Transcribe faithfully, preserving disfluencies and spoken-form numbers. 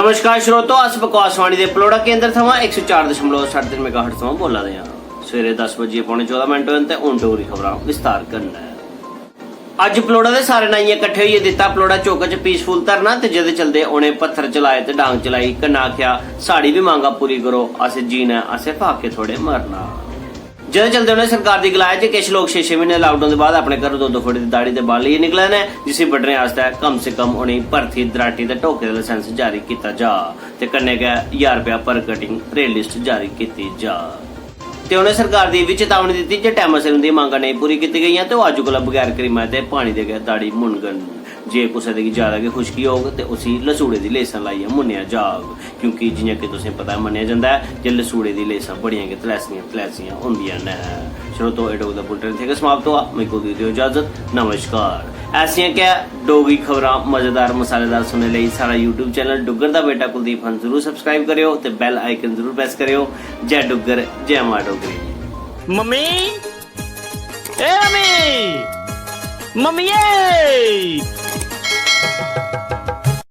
नमस्कार श्रोतो, अस बकवासवाणी दे पलोड़ा केंद्र थमां इक सौ चार दशमलव सट्ठ मेगाहर्ट्ज थमां बोला दे आं। सवेरे दस बजियै पौने चौदां मिंट होए न ते हून डोगरी खबरां विस्तार कन्नै। अज्ज पलोड़ा दे सारे नाइयें कट्ठे होइयै दित्ता पलोड़ा चौक च पीसफुल धरना ते जेह्दे चलदे उ'नें पत्थर चलाए ते डांग चलाई, कन्नै आखेआ, "साढ़ी बी मंगां पूरी करो, असें जीना ऐ, असें फाके थोड़े मरना।" जेह्दे चलदे उ'नें सरकार दी गलाया जे किश लोक छे छे म्हीने लाकडाउन दे बाद अपने घरों दो दो फुट दी दाढ़ी ते बाल लेइयै निकला दे न, जिसी बड्ढने आस्तै कम से कम उ'नेंगी भर्थी, दराटी ते ढोके दा लाइसेंस जारी कीता जा ते कन्नै गै ज्हार रपेआ per cutting rate list जारी कीती जा। ते उ'नें सरकार दी एह् बी चेतावनी दित्ती जे टैमा सिर उं'दी मंगां नेईं पूरी कीती गेइयां ते ओह् अज्ज कोला बगैर क्रीमा ते पानी दे गै दाढ़ी मुनगन। जे कुसै दी ज्यादा गै खुश्की होग ते उसी लसूड़े दी लेसां लाइयै मुन्नेआ जाग, क्योंकि जि'यां कि तुसें पता ऐ, मन्नेआ जंदा ऐ जे लसूड़े दी लेसां बड़ियां गै तलैसियां तलैसियां होंदियां न। श्रोतो, एह् डोगरी दा बुलेटिन इत्थै गै समाप्त होआ। मिगी देओ इजाजत। नमस्कार। ऐसियां गै डोगरी खबरां मजेदार मसालेदार सुनने लेई साढ़ा YouTube चैनल डुग्गर दा बेटा कुलदीप हंस जरूर सब्सक्राइब करेओ ते बेल आइकन जरूर प्रेस करेओ। जय डुग्गर, जय मां डोगरी। मम्मी, ए मम्मी, मम्मिये।